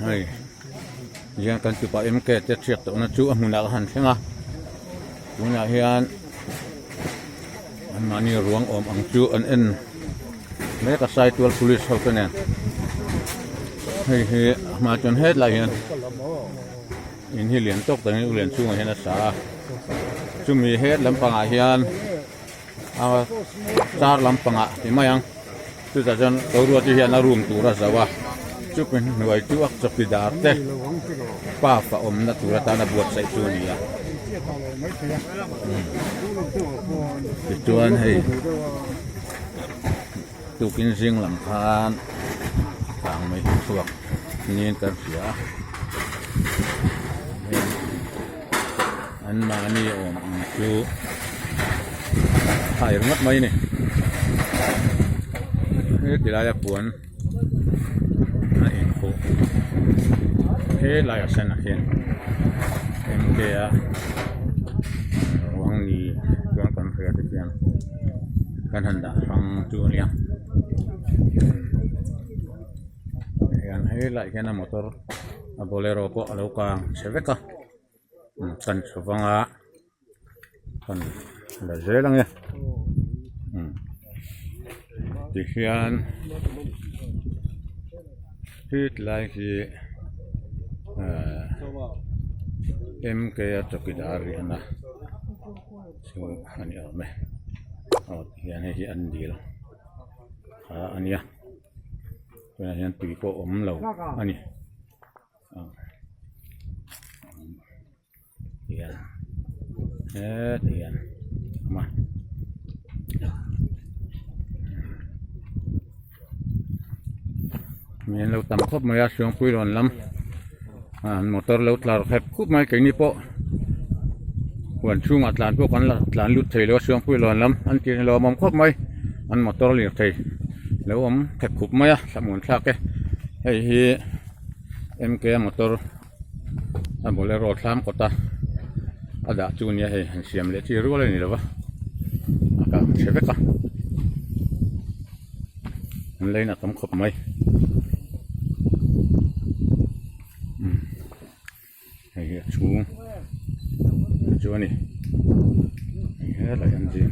Hei hian kan tupa MK te chhiat tawhna chu a hmunah ka han thleng a tunah hian anmahni ruang awm ang chu an en mek a Saitual police ho te nen hei hi a hma chuan hetlai hian in hi lian tawk takin u lian chhungah hian a sa a chumi het lampangah hian. A car lampangah ti mai ang chutah chuan boruak te hian a room tur a zo a chumi hnuai chu a chawkidar te pafa awmna tur atana buatsaih chu a ni a tichuan hei tukin zing lam khan kang mai chhuak niin kan hria a. An mahni awm ang chu a hai ringawt mai a ni. Heti laia puan a inkhuh helaiah senah hian MK a ruang ni chuan kan hria te khian kan han dah hrang chu a nia. Hian helaiah hian a motor a bolero pawh a lo kang chhe vek a. Kan chho vang a kan la zel ang e tihian hetlai hi ahh MK a chawkidar riahna chu a ni awm e aw tihian hei hi an dil kha a nia tunah hian tui pawh a awm lo a ni. Tihian hetiang awm a mi an lo tam khawp mai a Suangpui rawn lam an motor lo tlar khep khup mai keini pawh huan chhungah tlan pawh kan la tlan lut thei lo a Suangpui rawn lam an ti lawmawm khawp mai an motor lirthei lo awm khep khup mai a thlamuan thlak e hei hi. MK motor a bolero thlam kawt a a dah chu nia hei han siam leh chi rual a ni lo va a kang chhe vek a an lane a tam khawp mai umm hei hi a chhung chu a ni hei helai an zin.